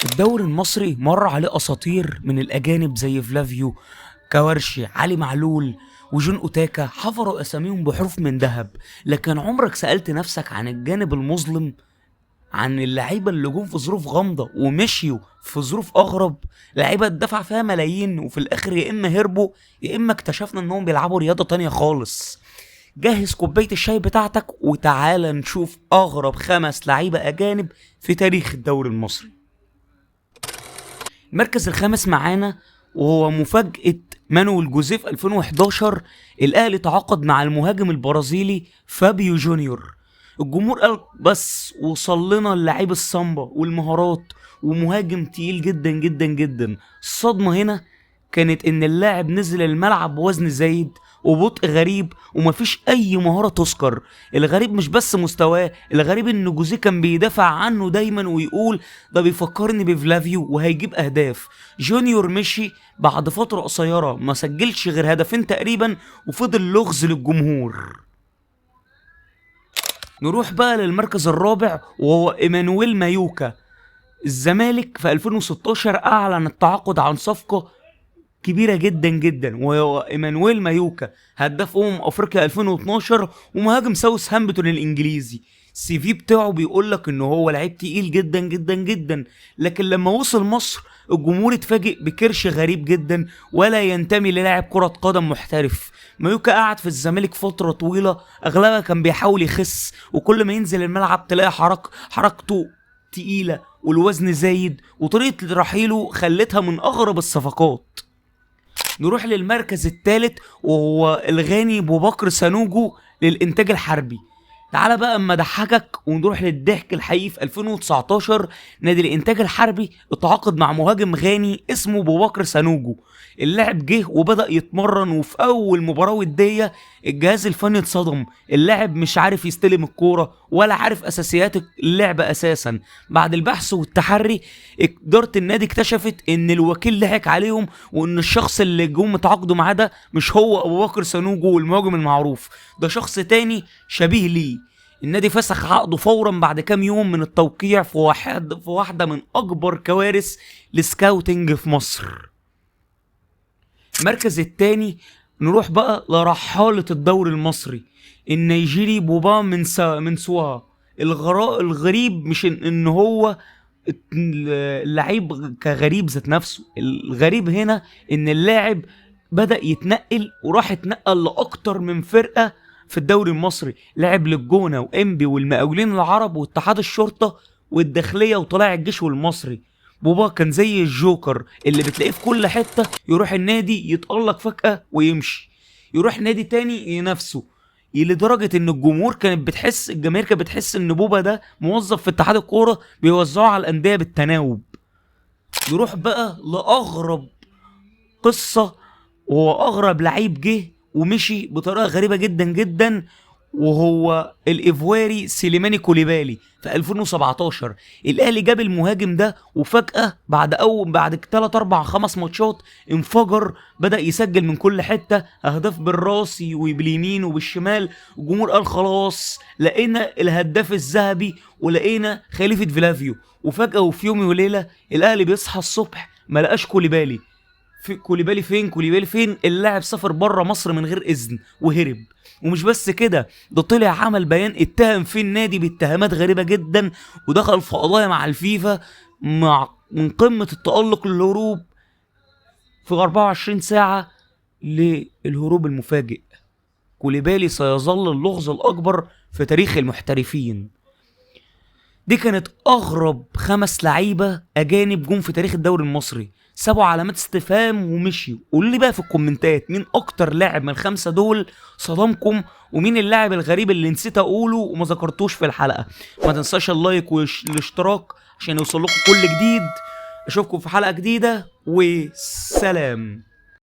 الدوري المصري مر عليه اساطير من الاجانب زي فلافيو كوارشي، علي معلول، وجون اوتاكا، حفروا اساميهم بحروف من ذهب. لكن عمرك سألت نفسك عن الجانب المظلم، عن اللعيبة اللي جم في ظروف غامضة ومشيوا في ظروف اغرب؟ لعيبة اتدفع فيها ملايين وفي الاخر يا اما هربوا يا اما اكتشفنا انهم بيلعبوا رياضة تانية خالص. جهز كوباية الشاي بتاعتك وتعالى نشوف اغرب 5 لعيبة اجانب في تاريخ الدوري المصري. المركز الخامس معانا وهو مفاجأة مانويل جوزيه في 2011، الأهلي تعاقد مع المهاجم البرازيلي فابيو جونيور. الجمهور قال بس وصل لنا اللعيب السامبا والمهارات ومهاجم تقيل جدا جدا جدا. الصدمة هنا كانت ان اللاعب نزل الملعب بوزن زايد وبطء غريب ومفيش اي مهارة تذكر. الغريب مش بس مستواه، الغريب ان جوزيه كان بيدافع عنه دايما ويقول ده بيفكرني بفلافيو وهيجيب اهداف. جونيور مشي بعد فترة قصيرة، ما سجلش غير هدفين تقريبا وفضل لغز للجمهور. نروح بقى للمركز الرابع وهو ايمانويل مايوكا. الزمالك في 2016 اعلن التعاقد عن صفقة كبيرة جدا جدا، وهو ايمانويل مايوكا، هداف افريقيا 2012 ومهاجم ساوث هامبتون الانجليزي. ال CV بتاعه بيقول لك ان هو لعيب تقيل جدا جدا جدا، لكن لما وصل مصر الجمهور اتفاجئ بكرش غريب جدا ولا ينتمي للاعب كرة قدم محترف. مايوكا قعد في الزمالك فترة طويلة اغلبها كان بيحاول يخس، وكل ما ينزل الملعب تلاقي حركته تقيلة والوزن زايد، وطريقة رحيله خلتها من اغرب الصفقات. نروح للمركز الثالث وهو الغاني بوبكر سانوجو للإنتاج الحربي. تعالى بقى اما اضحكك ونروح للضحك الحقيقي. في 2019 نادي الانتاج الحربي اتعاقد مع مهاجم غاني اسمه بوبكر سانوجو. اللاعب جه وبدأ يتمرن، وفي اول مباراة ودية الجهاز الفني اتصدم، اللاعب مش عارف يستلم الكورة ولا عارف اساسيات اللعب اساسا. بعد البحث والتحري ادارة النادي اكتشفت ان الوكيل ضحك عليهم، وان الشخص اللي جم اتعاقدوا معاه ده مش هو ابو بكر سانوجو والمهاجم المعروف، ده شخص تاني شبيه ليه. النادي فسخ عقده فورا بعد كام يوم من التوقيع في واحدة من اكبر كوارث ال scouting في مصر. المركز التاني نروح بقى لرحالة الدوري المصري النيجيري بوبا من سوا. الغريب مش ان هو اللعيب كغريب ذات نفسه، الغريب هنا ان اللاعب بدأ يتنقل وراح اتنقل لأكتر من فرقة في الدوري المصري. لعب للجونة وإنبي والمقاولين العرب واتحاد الشرطة والداخلية وطلائع الجيش والمصري. بوبا كان زي الجوكر اللي بتلاقيه في كل حتة، يروح النادي يتألق فجأة ويمشي، يروح نادي تاني ينافسه، لدرجة ان الجمهور كانت بتحس، الجماهير كانت بتحس ان بوبا ده موظف في اتحاد الكورة بيوزعه على الأندية بالتناوب. نروح بقى لأغرب قصة، وهو أغرب لعيب جه ومشي بطريقة غريبة جدا جدا، وهو الإيفواري سليماني كوليبالي في 2017. الأهلي جاب المهاجم ده وفجأة بعد 3 4 5 ماتشات انفجر، بدأ يسجل من كل حتة أهداف بالراس وباليمين وبالشمال. الجمهور قال خلاص لقينا الهداف الذهبي ولقينا خليفة فلافيو. وفجأة وفي يوم وليلة الأهلي بيصحى الصبح ما لقاش كوليبالي. في كوليبالي فين؟ كوليبالي فين؟ اللاعب سافر بره مصر من غير اذن وهرب. ومش بس كده، ده طلع عمل بيان اتهم فيه النادي باتهامات غريبة جدا، ودخل في قضايا مع الفيفا من قمة التألق للهروب في 24 ساعة للهروب المفاجئ. كوليبالي سيظل اللغز الأكبر في تاريخ المحترفين. دي كانت أغرب 5 لعيبة أجانب جم في تاريخ الدوري المصري، سابوا علامات استفهام ومشيوا. قولوا لي بقى في الكومنتات مين اكتر لاعب من ال5 دول صدمكم، ومين اللاعب الغريب اللي نسيت اقوله وما ذكرتوش في الحلقة. ما تنساش ال like والاشتراك عشان يوصل لكم كل جديد. اشوفكم في حلقة جديدة، وسلام.